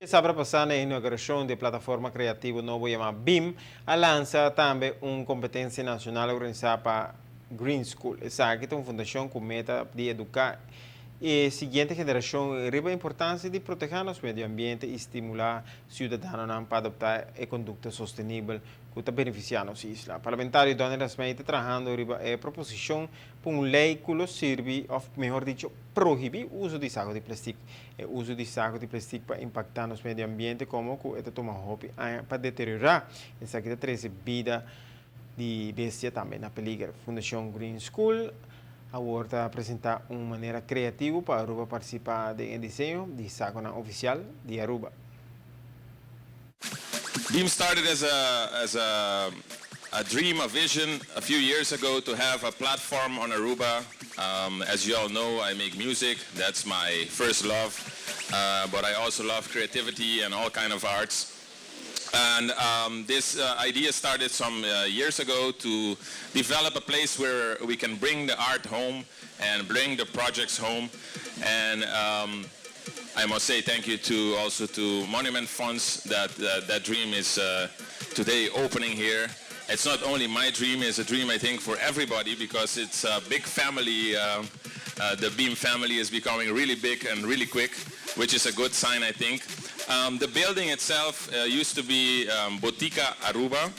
Sabra pasa na inauguracion di plataforma creativo nobo yama BIM, a lansa tambe un competencia nacional organisa pa Green School. Esaki ta un fundacion cu meta di educa e siguiente generacion riba importancia di proteha nos medio ambiente y stimula ciudadanonan pa adopta e conducta sostenibel cu ta beneficia nos isla. Parlamentario Donny Rasmijn ta trahando riba e proposicion pa un ley cu lo sirbi, of mehor dicho, prohibi uso di saco di plastic. E uso di saco di plastic pa impacta nos medio ambiente como cu e ta tuma hopi aña pa deteriora. Esaki ta trece bida di bestia tambe na peliger. Fundacion Green School awor ta presenta un manera creativo pa Aruba participa den e diseño di saconan oficial di Aruba. BEAM started as a dream, a vision a few years ago to have a platform on Aruba. As you all know, I make music. That's my first love. But I also love creativity and all kind of arts. And this idea started some years ago to develop a place where we can bring the art home and bring the projects home. And I must say thank you to also to Monument Funds that that dream is today opening here. It's not only my dream; it's a dream, I think, for everybody because it's a big family. The Beam family is becoming really big and really quick, which is a good sign, I think. The building itself used to be Botica Aruba,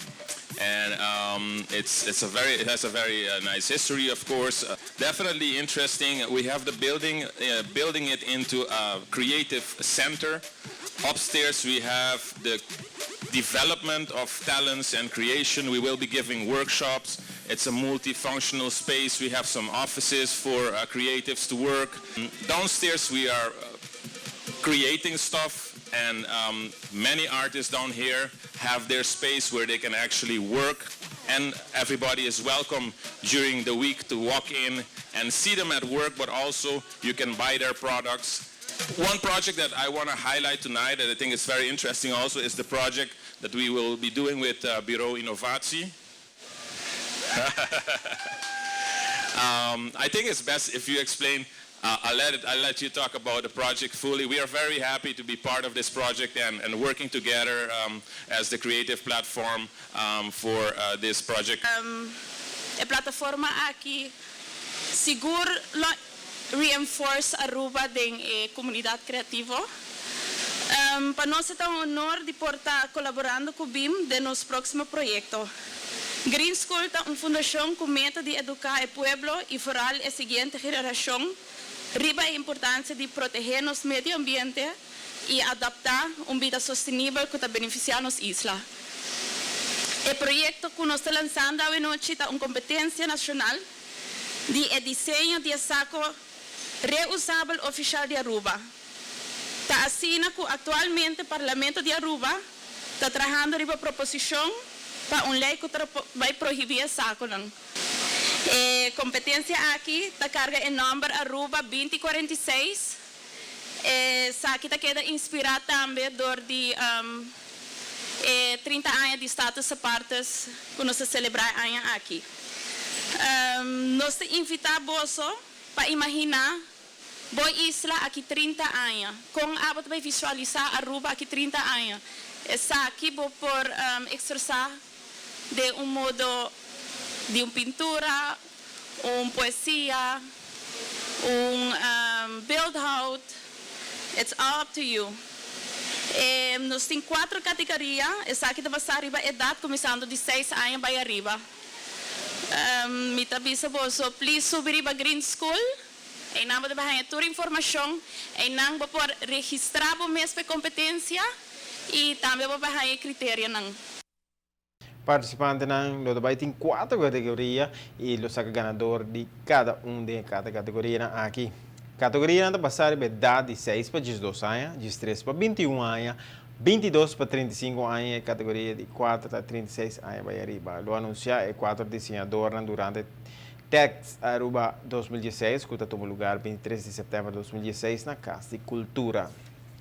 and it has a very nice history, of course. Definitely interesting. We have the building, building it into a creative center. Upstairs we have the development of talents and creation. We will be giving workshops. It's a multifunctional space. We have some offices for creatives to work. Downstairs we are creating stuff, and many artists down here have their space where they can actually work, and everybody is welcome during the week to walk in and see them at work, but also you can buy their products. One project that I want to highlight tonight that I think is very interesting also is the project that we will be doing with Bureau Innovatie. I think it's best if you explain. I'll let you talk about the project fully. We are very happy to be part of this project and working together as the creative platform for this project. E plataforma aki sigur lo reinforce Aruba den e comunidad creativo. Pa nos ta un honor di por ta colaborando cu BIM den nos proximo proyecto. Green School ta un fundacion cu meta di educa e pueblo y vooral e siguiente generacion riba e importancia di protege nos medio ambiente y adapta un bida sostenibel cu ta beneficia nos isla. E proyecto cu nos ta lansando anochi ta un competencia nacional di diseño di saco reusabel oficial di Aruba. Ta asina cu actualmente Parlamento di Aruba ta trahando riba proposicion pa un ley cu ta bay prohibi saconan. E competencia aki ta carga e nomber Aruba 2046. Esaki ta keda inspira tambe door di 30 aña di Status Aparte cu nos ta celebra aña aki. Nos ta invita boso pa imagina bo isla aki 30 aña. Con abo ta visualisa Aruba aki 30 aña? Esaki bo por expresa di un modo di un pintura, un poesia, un beeldhout. It's all up to you. Nos tin cuater categoria. Esaki ta basa riba edad, cuminsando di 6 aña bay ariba. Mi ta bisa boso, please subi riba Green School. Einan bo ta haya tur informacion. Einan bo por registra bo mes pa competencia y tambe bo haya criterionan. Participantenan lo bay tin cuater categoria y lo saca ganador di cada un di cada categoria aki. Categoria ta basa riba edad di 6 pa 12 aña, 13 pa 21 aña, 22 pa 35 aña y categoria di 4 pa 36 aña bay ariba. Lo anuncia e cuater diseñadornan durante TEDx Aruba 2016, cu ta tuma lugar 23 di september di 2016 na Cas di Cultura.